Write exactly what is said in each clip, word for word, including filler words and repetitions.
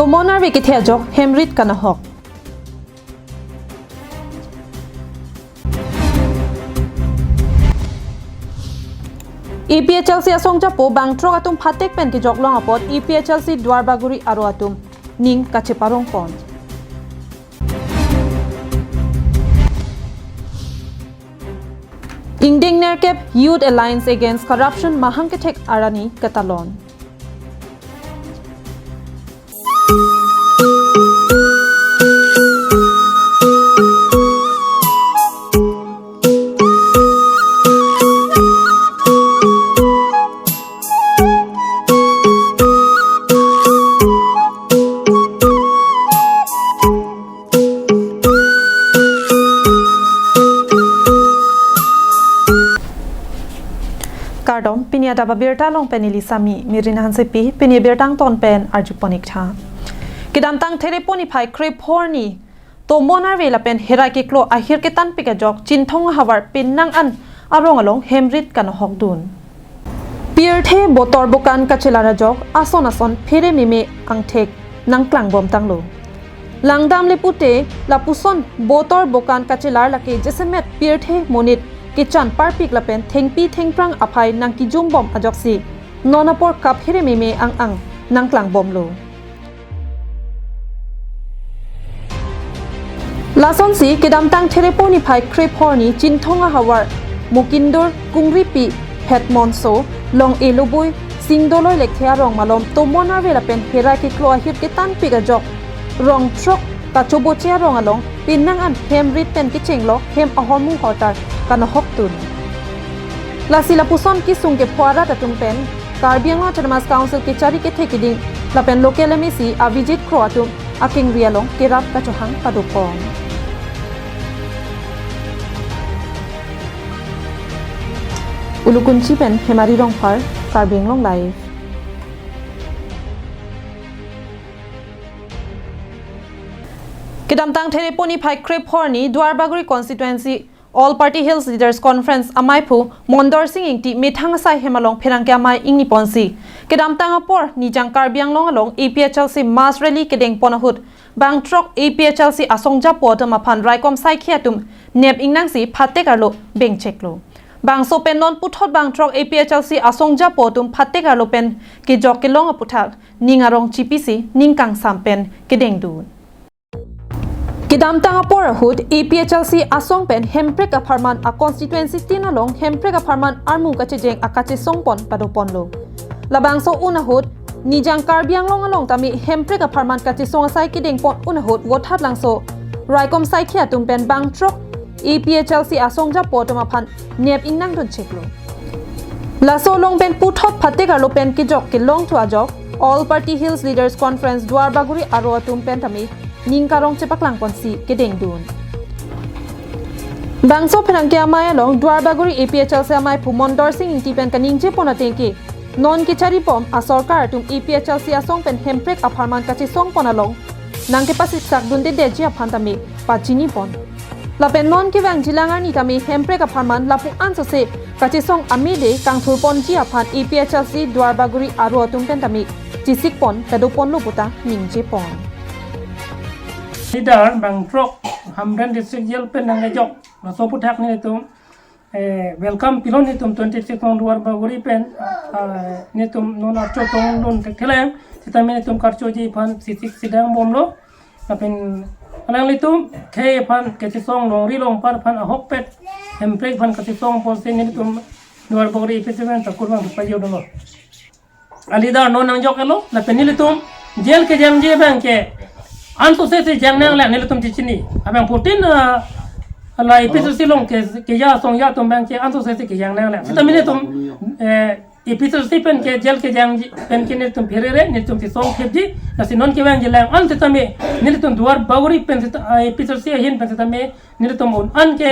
Tomon arve kethe ajok hemrit kanahok. A P H L C asong japo bangthrok atum phatek pen kejok long apot A P H L C Duarbagori aro atum ning kacheparong pon. Ingdeng nerkep Youth Alliance Against Corruption mahang kethek arni katalon. Kardom, pini adap abirta along pen neli Sami Mirina Hansepi, pini abirta angton pen arjupon ik tha. Kedamtang Therepon niphai krepho arni, tomon arve lapen herai keklo ahir ketanpik ajok Chinthong ahavar Pinnang an arong along hemrit kanahok dun. Pirthe botor bokan kachelar ajok ason ason phere meme angthek nangklangbom tanglo. Langdamle pute lapuson botor bokan kachelar lake jasemet pirthe monit kechan parpik lapen thengpi thengphrang aphai nangkijumbom ajoksi non apor kaphere meme ang ang nangklangbomlo. Lasonsi kedamtang Therepon niphai krepho arni Chinthong ahavar Mokindur Kungripi Hetmonso, Long-e Lobui, Singdoloi Lekthe arong malom tomon arve lapen herai keklo ahir ketanpik ajok rong throk kachoboche arong along Pinnang an hemrit pen kechenglo hem ahormu hortar kanahok dun. Lasi lapuson kesung kepho arat atum pen Karbi Anglong Autonomous Council kechari kethe kiding lapen local M A C Abhijit Kro atum akengri along kerap kachohang padopon. Ulukunchi pen Hemari Rongphar, Karbi Anglong Live. Kedamtang Therepon niphai krepho arni Duarbagori Constituency All Party Hills Leaders Conference amaiphu Mondor Sing Ingti methang asai hem along pherangke amei ingniponsi kedamtang apor Nijang Karbi Anglong along A P H L C mass rally kedengpon ahut bangthrok A P H L C asong japo atum aphan raikom saikhi atum nep ingnangsi phatek arlo bengcheklo. Bangso pen non puthot bangthrok A P H L C asong japo atum phatek arlo pen kejok kelong aputhak ning arong chipisi ning kangsam pen kedengdun. Kedamtang apor ahut A P H L C asong pen Hemprek apharman a constituency tin along Hemprek apharman armu kachejeng akachesongpon padoponlo. Labangso un ahut Nijang Karbi Anglong along tame Hemprek apharman kachesong asai kedengpon un ahut Vothatlangso raikom saikhi atum pen bangthrok A P H L C asong japo atum aphan nep ingnangdun cheklo. Laso along pen puthot phatek arlo pen kejok kelong thu ajok All Party Hills Leaders Conference Duarbagori aro atum pen tame ning karong chepaklangponsi kedengdun. Bangso pherangke amei along Duarbagori A P H L C amaiphu Mondor Sing Ingti pen kaningjepon atengke non kecharibom asorkar atum A P H L C asong pen Hemprek apharman kachesongpon along nangkepasiksak dundedetji aphan tame pachinipon. Lapen non kevangjilang arni tame Hemprek apharman lapu ansose kachesong amede kangthurponji aphan A P H L C Duarbagori aro atum pen tame chesikpon padoponlo puta ningjepon. Leader bangthrok Hamren District Jail pen nangkejok. Laso aputhak nelitum eh, welcome pilon nelitum twenty-six nong Duarbagori pen, ah, nelitum non archo tongdun thekthelang, sitame nelitum karchoji aphan sisik sidang bomlo. Lapen alanglitum khei aphan kachesong longri longpar aphan ahokpet Hemprek aphan kachesongponsi nelitum Duarbagori A P H L C pen takur bang pajudunlo. A leader non nangjok-etlo, lapen nelitum jail kejangji abangke ansose si jang nangle nelitum chechini. Abang putin, ah, la A P H L C along ke, keja asong ja atum abangke ansose si kejang nangle. Sitame nelitum, eh, A P H L C pen ke jail kejangji pen ke nelitum pherere, nelitum chesong thepji, lasi non kevangjilang an sitame nelitum Duarbagori pen sita, ah, A P H L C ahin pen sitame nelitum un an ke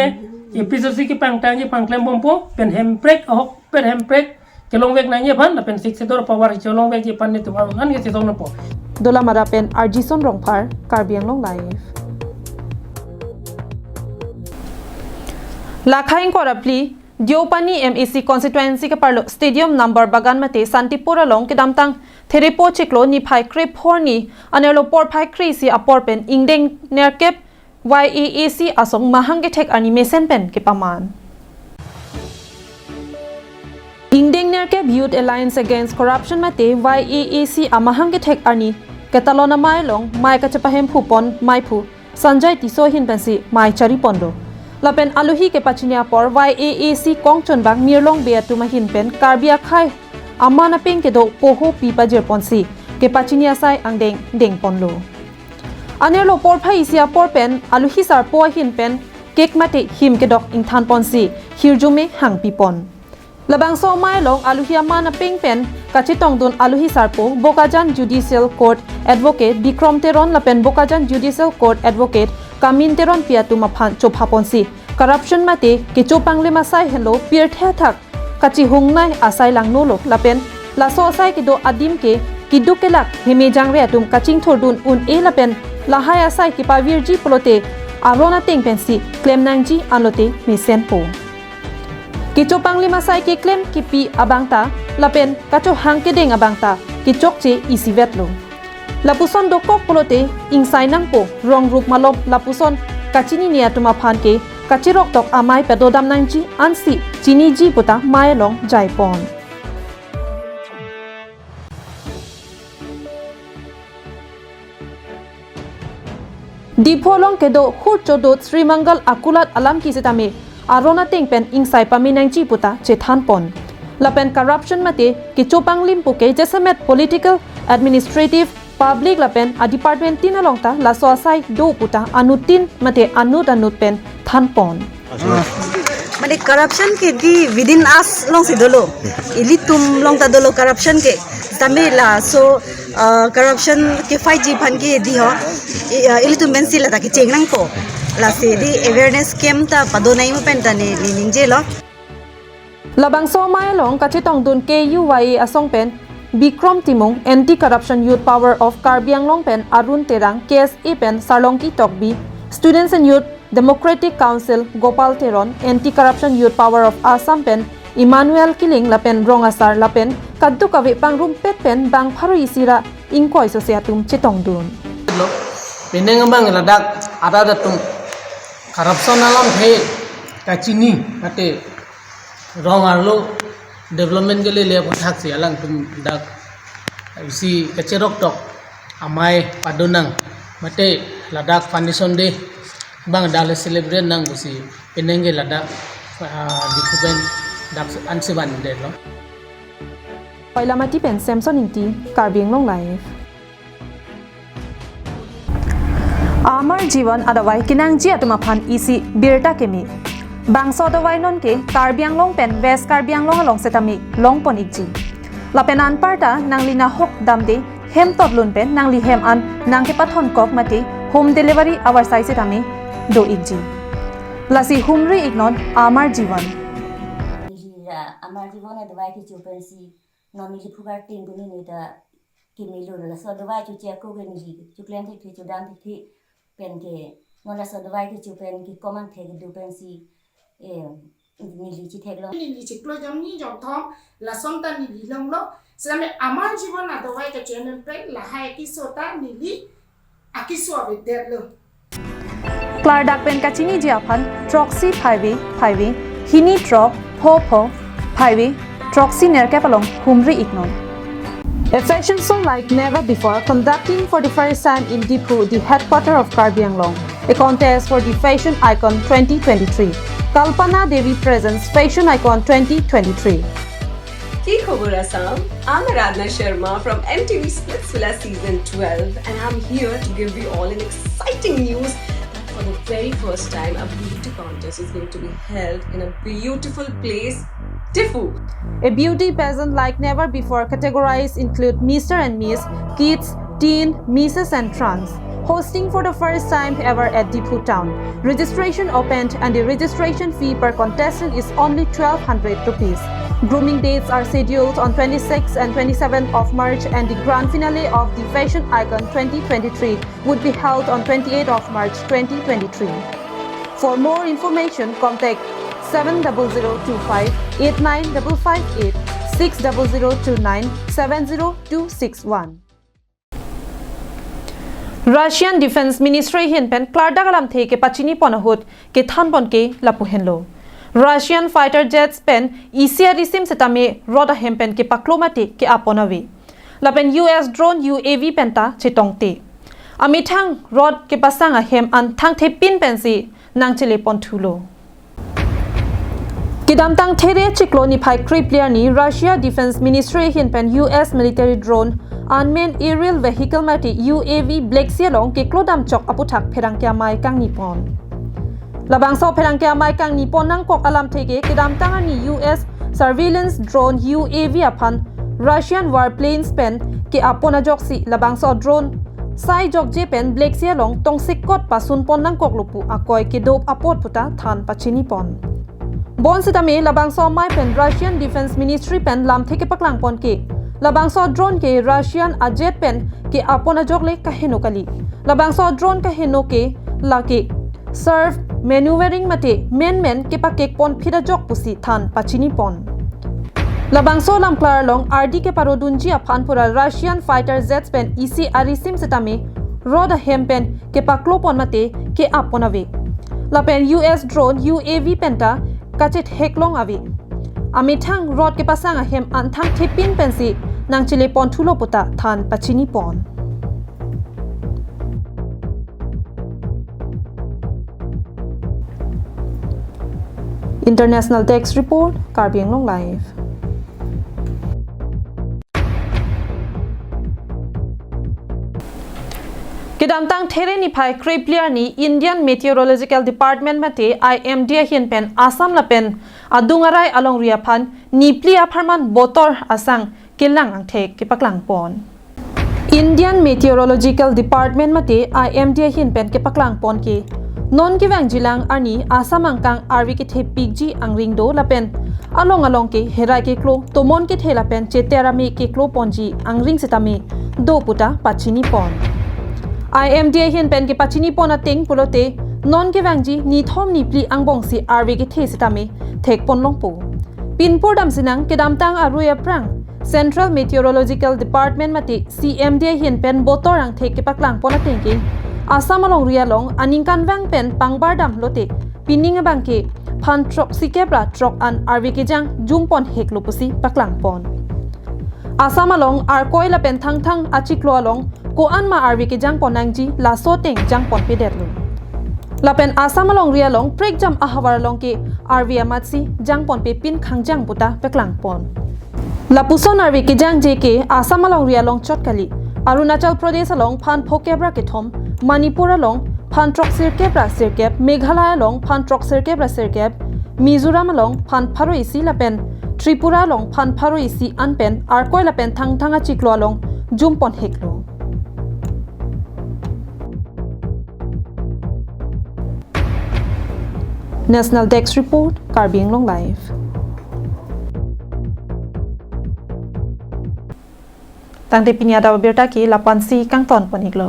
A P H L C kepangtangji pangklem bompo, pen Hemprek ahokpet Hemprek kelongvek nangji aphan lapen Sixth Schedule power chelongvekji aphan nelitum un an kachesong nangpo. Dolamara pen Arjison Rongphar, Karbi Anglong Live. Lakha ingkoi ra phli Deopani M A C constituency keparlo Stadium number Bagan mate Santipur along kedamtang Therepo chiklo niphai krephor arni anerlo porphai kre-isi apor pen ingdeng nerkep Y A A C asong mahang kethek arni mesen pen kepaman. Ingdeng nerkep Youth Alliance Against Corruption mate Y A A C amahang kethek arni ketalon amei along mei kachepahemphu pon meiphu Sanjay Tisso ahin pensi mei chari ponlo. Lapen aluhi kepachini apor Y A A C kongchonbang Mirlong Bey atum ahin pen Karbi akhei aman apeng kedo poho pi pajir ponsi kepachini asai angdeng deng ponlo. Anerlo porphai isi apor pen aluhi sarpo ahin pen cake mate him kedok ingthan ponsi hirjume hangpi pon. Labangso amei along aluhi aman apeng pen kachetongdun aluhi sarpo Bokajan Judicial Court Advocate Bikrom Teron lapen Bokajan Judicial Court Advocate Kamin Teronpi atum aphan chopha ponsi corruption mate kechopanglim asai henlo pirthe athak kachihungnei asai langnolo lapen laso asai kedo adim ke keduk kelak heme jangre atum kachingthurdun un-e lapen lahai asai kepavirji pulote aron ateng pensi klem nangji anlote mesenpo. Kechopanglim asai keklem kepi abangta lapen kachohang kedeng abangta kechokche isivetlo. Lapuson dokok pulote ingsai nangpo rong rup malom lapuson kachinine atum aphan ke kacheroktok amei padodam nangji ansi chiniji puta mei along jaipon. Diphu along kedo hur chodot Sri Mangal akulat alam ke sitame aron ateng pen ingsai pame nangji puta chethan pon. Lapen corruption mate kechopanglim puke jasemet political, administrative, public lapen a department tin along ta laso asai do puta anuttin mate anut anut pen than pon. Mane corruption ke di within us alongsi dolo. Ilitum along ta dolo corruption ke. Tame laso, uh, corruption ke fight ji aphan ke di ho. I, uh, ilitum pensi lata kecheng nangpo. Lasi di awareness camp ta padonai mo pen ta ne, ne ningjelo. Labangso amei along kachetongdun K U Y A asong pen Bikrom Timung, Anti Corruption Youth Power of Karbi Anglong pen Arun Terang, K S A pen Sarlongki Tokbi, Students and Youth Democratic Council Gopal Teron, Anti Corruption Youth Power of Assam pen Emmanuel Killing lapen rong asar lapen kadokave pangrumpet pen bang pharo isi ra ingkoi sose atum chetongdun. Lo, penang abang ladak arat atum corruption alamthe kachini mate rong arlo development ke lele aputhaksi alangtum dak isi kacheroktok amei padonang mate ladak foundation day abang dale celebrate nang pusi penang ke ladak, ah, Diphu pen dak ansi van detlo. Koilamati pen Samson Ingti, Karbi Anglong Live. Amar Jivan adavai kenangji atum aphan isi birta keme. Bangso adavai nonke Karbi Anglong pen West Karbi Anglong along setame longpon ikji. Lapen anparta nangli nahok damde hem totlun pen nangli hem an nangkepathon kok mate home delivery avarsai setame do ikji. Lasi humri iknon Amar Jivan. Neli ra Amar Jivan adavai kecho pensi non neli phukar tin duni nita kemelo laso adavai choche ako ke neli choklem thekthe chodam thekthe penke non laso adavai kecho pen kekomang thek do pensi, eh, neli chetheklo. Neli chiklo jom ni jom thom lason ta neli longlo. Same Amar Jivan adavai kecho pen lahai keso ta neli akeso avedetlo. Klardak pen kachiniji aphan throksi phaive phaive hini throk pho pho phaive throksi nerkep along humri iknon. A fashion show like never before conducting for the first time in Diphu, the headquarter of Karbi Anglong. A contest for the fashion icon twenty twenty-three. Kalpana Devi presents Fashion Icon twenty twenty-three. কি খবৰ Assam? I'm Aradhna Sharma from M T V Splitsvilla season twelve, and I'm here to give you all an exciting news that for the very first time, a beauty contest is going to be held in a beautiful place, Diphu. A beauty pageant like never before. Categories include Mister and Miss, Kids, Teen, Misses and Trans. Hosting for the first time ever at Diphu town. Registration opened and the registration fee per contestant is only twelve hundred rupees. Grooming dates are scheduled on twenty-sixth and twenty-seventh of March, and the grand finale of the Fashion Icon twenty twenty-three would be held on twenty-eighth of March twenty twenty-three. For more information, contact seven double zero two five eight nine double five eight, six double zero two nine seven zero two six one. Russian Defense Ministry ahin pen klardak alamthe kepachini pon ahut kethan pon ke lapu henlo. Russian fighter jets pen isi arisim setame rot ahem pen kepaklo mate ke-ap pon ave. Lapen U S drone U A V penta chetongte. Amethang rot kepasang ahem an thangthepin pensi nangchele pon thulo. Kedamtang There chiklo niphai krephli arni Russia Defense Ministry ahin pen U S military drone, unmanned aerial vehicle mate U A V Black Sea along keklo damchok aputhak pherangke amei kangni pon. Labangso pherangke amei kangni pon nangkok alamthe ke kedamtang arni U S surveillance drone U A V aphan Russian warplanes pen ke-ap pon ajoksi labangso drone sai jokje pen Black Sea along tongsekot pasun pon nangkoklo pu akoi kedo apot puta than pachini pon. Bonsitame labangso amei pen Russian Defense Ministry pen lamthe kepaklang pon ke labangso drone ke Russian ajet pen ke-ap pon ajok le kaheno kali. Labangso drone kaheno ke lake self maneuvering mate menmen kepakek pon phit ajok pusi than pachini pon. Labangso lamklar along ardi keparodunji aphan pura Russian fighter jets pen isi arisim setame rot ahem pen kepaklo pon mate ke-ap pon ave. Lapen U S drone U A V penta kachethek long ave. Amethang rot kepasang ahem an thangthepin pensi nangchele pon thulo puta than pachini pon. International Desk Report, Karbi Anglong Live. Kedamtang There niphai krephli arni Indian Meteorological Department mate I M D ahin pen Assam lapen adung arai alongri aphan nipli apharman botor asang kelang angthek kepaklang pon. Indian Meteorological Department mate I M D ahin pen kepaklang pon ke non kevangjilang arni Assam angkang arve kethepikji angring do lapen along along ke herai keklo, tomon kethe lapen cheter ame keklo ponji angring setame do puta pachini pon. I M D ahin pen kepachini pon ateng pulote non kevangji nithom nipli angbongsi arve kethe setame thek pon longpo. Pinpur damsinang kedamtang arui aphrang Central Meteorological Department mate C M D ahin pen botor angthek kepaklang pon ateng ke Assam alongri along aningkanvang pen pangbar dam lote pining abang ke phan throksi kep ra throk an arve kejang jum pon heklo pusi paklang pon. Assam along Arkoi lapen Thangthang achiklo along ko-an ma arve kejang pon nangji laso ateng jang pon pedetlo. Lapen Assam alongri along prekjam ahavar along ke arve amatsi jang pon pepin khangjang puta paklang pon. Lapuson arve kejangje ke Assam alongri along chot kali, Arunachal Pradesh along phan phokep ra kethom, Manipur along phan throksirkep ra sirkep, Meghalaya along phan throksirkep ra sirkep, Mizoram along phan pharo isi lapen Tripura along phan pharo isi an pen Arkoi lapen Thangthang achiklo along jum pon heklo. National Desk Report, Karbi Anglong Live. Tangte pini adap abirta ke lapu-ansi kangton pon iklo.